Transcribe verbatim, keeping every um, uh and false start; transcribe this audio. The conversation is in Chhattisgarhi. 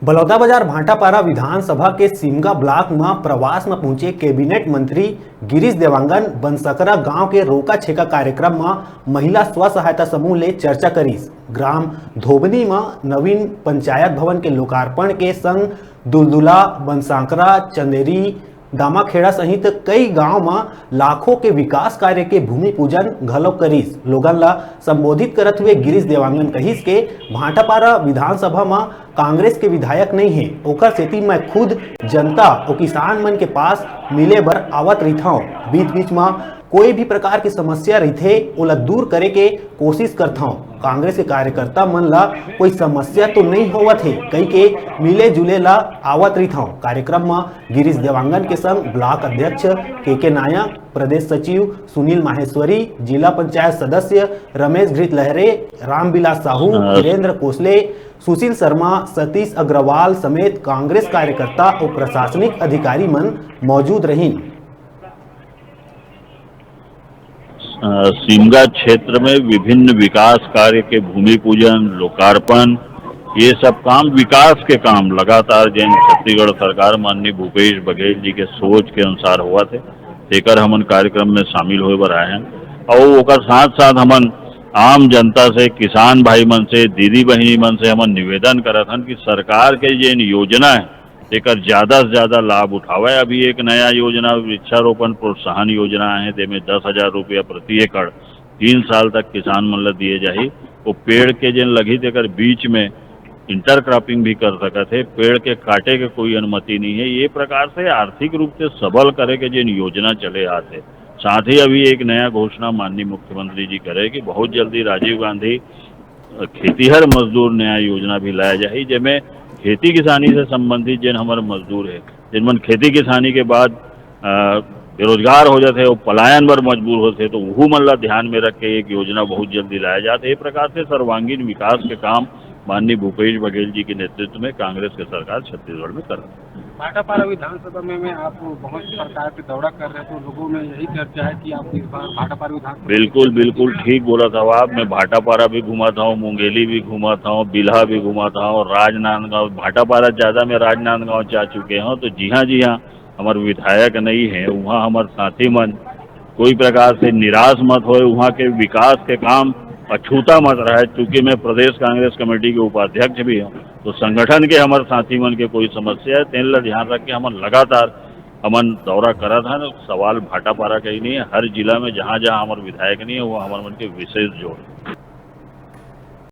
बलौदाबाजार भाटापारा विधानसभा के सिमगा ब्लॉक म प्रवास म पहुंचे कैबिनेट मंत्री गिरीश देवांगन बनसकरा गांव के रोका छेका कार्यक्रम म महिला स्व सहायता समूह ले चर्चा करिस। ग्राम धोबनी म नवीन पंचायत भवन के लोकार्पण के संग दुलदुला, बनसांकरा, चंदेरी, दामाखेड़ा सहित कई गांव म लाखों के विकास कार्य के भूमि पूजन घलो करिस। लोगन ला संबोधित करत हुए गिरीश देवांगन कहिस के भाटापारा विधानसभा म कांग्रेस के विधायक नइ हे, ओकर सेती मैं खुद जनता अउ किसान मन के पास मिले बर आवत रहिथंव। बीच-बीच म कोई भी प्रकार के समस्या रहिथे, ओला दूर करे के कोशिश करथंव। कांग्रेस के कार्यकर्ता मन ला कोई समस्या तो नइ होवत हे, कहिके मिले जुले ला आवत रहिथंव। कार्यक्रम म गिरीश देवांगन के संग ब्लॉक अध्यक्ष के के नायक, प्रदेश सचिव सुनील माहेश्वरी, जिला पंचायत सदस्य रमेश घृत लहरे, रामविलास साहू, धीरेंद्र कोसले, सुशील शर्मा, सतीश अग्रवाल समेत कांग्रेस कार्यकर्ता अउ प्रशासनिक अधिकारी मन मौजूद रहिन। अ, सिमगा क्षेत्र में विभिन्न विकास कार्य के भूमि पूजन, लोकार्पण, ये सब काम, विकास के काम लगातार जेन छत्तीसगढ़ सरकार माननीय भूपेश बघेल जी के सोच के अनुसार होवत हे, तेकर हमन कार्यक्रम में शामिल होए बर आए हन। अउ ओकर साथ साथ हमन आम जनता से, किसान भाई मन से, दीदी बहिनी मन से हमन निवेदन करत हन कि सरकार के जेन योजना हे, तेकर ज्यादा से ज्यादा लाभ उठावय। अभी एक नया योजना, वृक्षारोपण प्रोत्साहन योजना हे, जेमे दस हजार रुपया प्रति एकड़ तीन साल तक किसान मन ल दिए जाही। वो पेड़ के जेन लगही, तेकर बीच में इंटरक्रॉपिंग भी कर सकत हे, पेड़ के काटे के कोई अनुमति नहीं है। ये प्रकार से आर्थिक रूप से सबल करे के जेन योजना चले आत हे। साथ ही अभी एक नया घोषणा माननीय मुख्यमंत्री जी करे कि बहुत जल्दी राजीव गांधी खेतीहर मजदूर न्याय योजना भी लाया जाही, जेमे खेती किसानी से संबंधित जेन हमर मजदूर हे, जेन मन खेती किसानी के बाद, अ, बेरोजगार हो जाथे अउ पलायन बर मजबूर होथे, तो उहू मन ला ध्यान में रख के एक योजना बहुत जल्दी लाया जात हे। ये प्रकार से सर्वांगीण विकास के काम माननीय भूपेश बघेल जी के नेतृत्व में कांग्रेस के सरकार छत्तीसगढ़ में कर रही है। भाटापारा विधानसभा में, में आप बहुत प्रकार के दौरा कर रहे हैं, तो लोगों में यही चर्चा है कि आप इस बार भाटापारा विधानसभा बिल्कुल, बिल्कुल ठीक बोलत हव आप। मैं भाटापारा भी घूमत हूँ, मुंगेली भी घूमत हूँ, बिल्हा भी घूमत हूँ, राजनांदगांव, भाटापारा ज्यादा मैं राजनांदगांव जा चुके हूँ, तो जिहाँ जिहाँ हमर विधायक नहीं है, वहाँ हमर साथी मन कोई प्रकार से निराश मत होए। वहाँ के विकास के काम अछूता मत रहे। चूंकि मैं प्रदेश कांग्रेस कमेटी के उपाध्यक्ष भी हूँ, तो संगठन के हमर साथी मन के कोई समस्या है, तेन ला ध्यान रख के हमन लगातार हमन दौरा करत हन। सवाल भाटापारा के ही नहीं है, हर जिला में जहाँ जहाँ हमर विधायक नहीं है, वो हमर मन के विशेष जोर है।